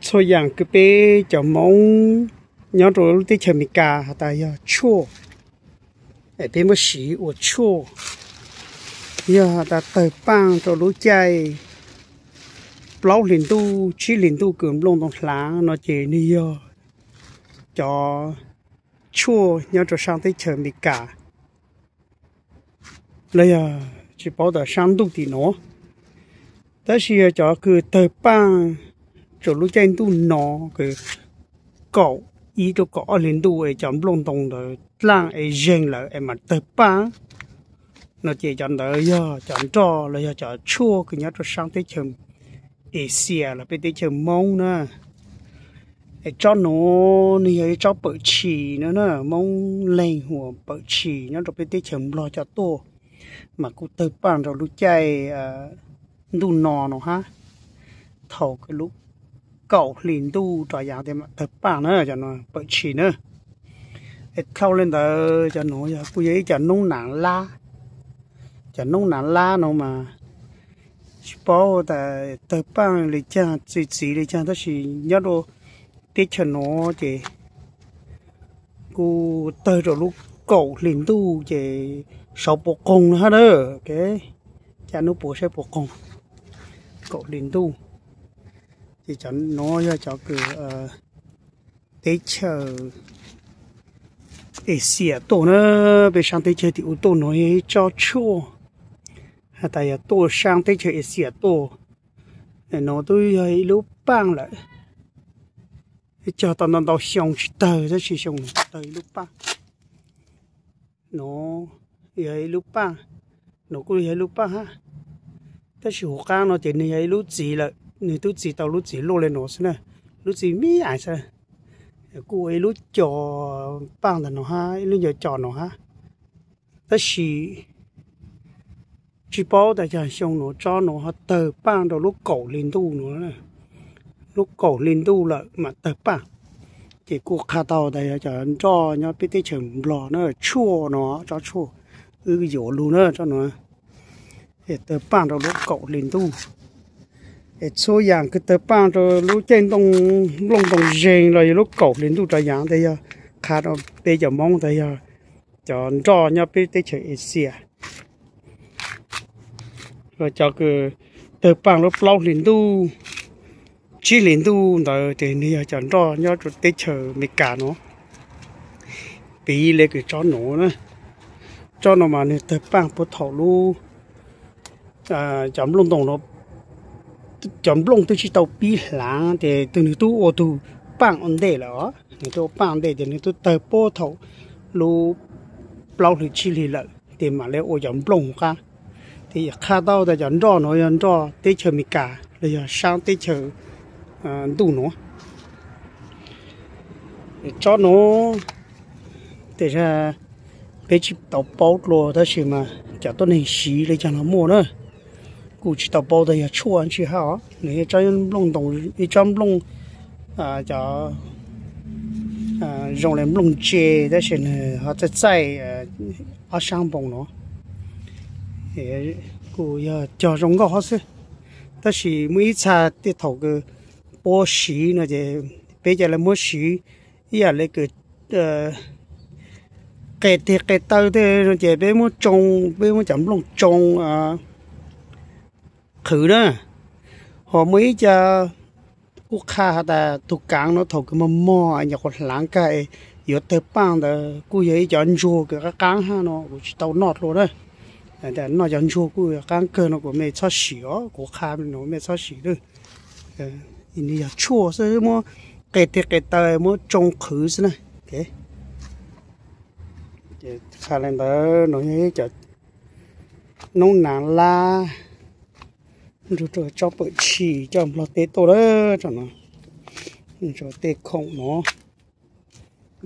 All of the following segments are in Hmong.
Txhua yam kws peb cov Hmoob nyob rau lub teb chaws Amelikas has tas yog tshuaj, es peb muab siv ua tshuaj, yog has tas tawg paaj rau lub caij plaub hlis ntuj tsib hlis ntuj kws nplooj ntoo hlaav no ces nwg yog cov tshuaj nyob rau saab teb chaws Amelikas los yog tsis paub tas saab ntuj tim nuav. Tab sis yog cov kws tawg paaj rau lub caij ntuj no kws kaum ib rau kaum ob hlis ntuj es cov nplooj ntoo ntawd dlaaj es zeeg lawm es mam tawg paaj no ces cov ntawd yog cov nroj los yog cov tshuaj kws nyob rau saab teb chaws Asia los peb teb chaws Moob na. Es tsob nuav nwg yog ib tsob pawm tshis no na, Moob leeg hu ua pawm tshis nyob rau peb teb chaws Nplog cov tuaj, mas kuj tawg paaj rau lub caij ntuj no no hab. Thaum kws lub kaum hlis ntuj rov yaav tes mam tawg paaj na, cov no pawm tshis na. Es dhau le ntawd cov nuav yog kuj yog ib cov noob naav lab. Cov noob naav lab no mas tsis paub tas tawg paaj le caag txi txiv le caag tab sis nyob rau teb chaws nuav ces kuj tawg rau lub kaum hlis ntuj ces sau puas qoog no hab na. Caij nub puas saib puas qoog, kaum hlis ntuj. Ces cov nuav yog cov kws teb chaws Asia tuaj na, peb saab teb chaws tim u tuaj nuav yog ib tsob tshuaj, has tas yog tuaj saab teb chaws Asia tuaj. Nuav twb yog ib lub paaj lawm, cog tau ntau ntau xyoo tsis tawg tab sis xyoo nuav tawg ib lub paaj. Nuav yog ib lub paaj, nuav kuj yog ib lub paaj hab. Tab sis huv qaab no ces nwg yog ib lub txiv lawm, nwg tub txi tau lub txiv luaj le nuav xwb na, lub txiv me ais xwb. Kuj ua ib lub co paaj ntawm no hab, ib lub co co no hab. Tab sis tsis paub tas cog xyoo nuav tsob nuav ho tawg paaj rau lub kaum hli ntuj nuav, lub kaum hli ntuj lawm mam tawg paaj. Ces kuj qha tau tas yog cov nroj nyob peb teb chaws Nplog na, tshuaj no, tsob tshuaj wb yuav lug na tsob nuav, es tawg paaj rau lub kaum hli ntuj. Es txhua yaam kws tawg paaj rau lub caij nplooj ntoo zeeg los yog lub kaum hli ntuj rov yaav tes yog qha rau peb cov Moob tas yog cov nroj nyob peb teb chaws Asia. Los cov kws tawg paaj lub plaub hlis ntuj, tsib hlis ntuj ntawd ces nwg yog cov nroj nyob rau teb chaws Amelikas no. Piv le kws tsob nuav na, tsob no mas nwg tawg paaj puag thaum lub, cov nplooj ntoo no, cov nplooj twb tsis tau pib hlaav tes nwg tub ua tug paaj ua ntej lawm os, nwg tub ua paaj ua ntej tes nwg tub tawg puag thaum lub plaub hli tsib hli lawm tes mam le ua cov nplooj qab. Tes qha tau tas cov nroj nuav yog nroj teb chaws Amelikas los yog saab teb chaws ntuj nuav. Tsob nuav tes peb tsis tau paub dlua tab sis mas cov tuab neeg siv le caag los muaj na. Kuj tsis tau paub tas yog tshuaj tsi hab os, nws yog tsob nplooj ntoo, ib tsob nplooj, cov zoo le nplooj ntse tab sis nws ho txaij txaij ob sab npoo no. Kuj yog cog zoo nkauj hab xwb, tab sis muaj ib txha tej thaum kws puab siv no ces peb ca le muab siv ib yam le kws qe teg qe taw tej no ces peb muab tsoo, peb muab cov nplooj tsoo qhwv na. Ho muaj ib co kuj qha has tas tug kaav no thaum kws mog mog nyuam qhuav hlaav kag es yuav tawg paaj ntawd kuj yog ib cov ntsuag kws qaab qaab hab no kuv tsis tau noj dlua na. Noj cov ntsuag kuj qaab kawg no kuv mej txhob sim os, kuv qha no mej txhob sim lawm. Nws yog tshuaj xwb, muab qe teg qe taw muab tsoo qhwv xwb na. Qha le ntawd no yog ib cov noob naav lab nrug rau tsob pawm tshis coj Nplog teb tuaj lawm tso no, tej khoom no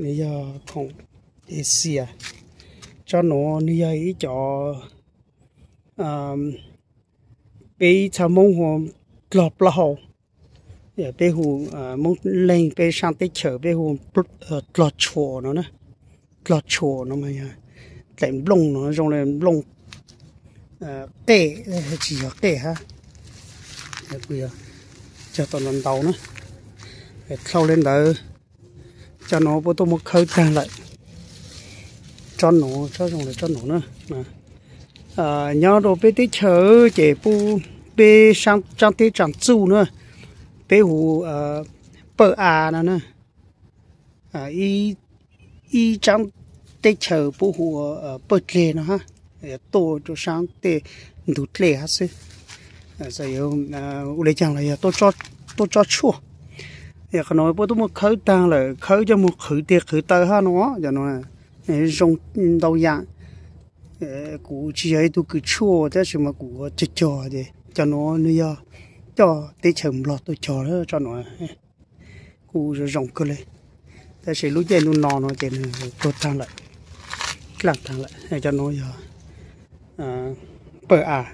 nws yog khoom Asia. Tsob nuav nws yog ib cov peb ib txha Moob hu dlog plaub hau, peb hu, Moob Leeg peb saab teb chaws peb hu dlog tshuam no, dlog tshuam no mas yog daim nplooj no zoo le nplooj qej, tsis yog qej hab, cog tau ntau ntau na. Dhau li ntawd, cov nuav puab tuaj muab khawb taag lawm. Tsob nuav, tsob zoo le tsob nuav na. Nyob rau peb teb chaws ces peb saab tsaab teb tsaam txuj na, peb hu Pawj Av no na. Ib tsaab teb chaws puab hu ua Pawj Dleg no hab, tuaj rau saab tej ntug dlej hab xwb. Ua le caag los yog tuaj tsob tshuaj. Yog qhov no puab tuaj muab khawb taag lawm, khawb coj moog qhwv tes qhwv taw hab no, cov no zoo ntau yaam. Kuv tsis yog ib tug kws tshuaj tab sis mas kuv cog cog ces cov nuav nwg yog coj teb chaws Nplog tuaj cog lawm, tsob nuav kuj zoo zoo kawg le. Tab sis lub caij ntuj no no ces nwg tuag taag lawm, dlaaj taag lawm. Cov nuav yog Pawj Av.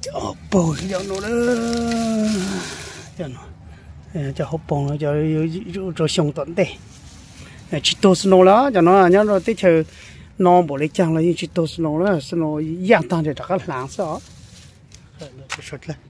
Cov hauv paug, cov hauv paug no cov rau xyoo tom ntej tsis tuag snow lawm. Cov no nyob rau teb chaws no npaum le caag los yeej tsis tuag snow lawm, snow yaaj taag ces rov qab hlaav xwb os.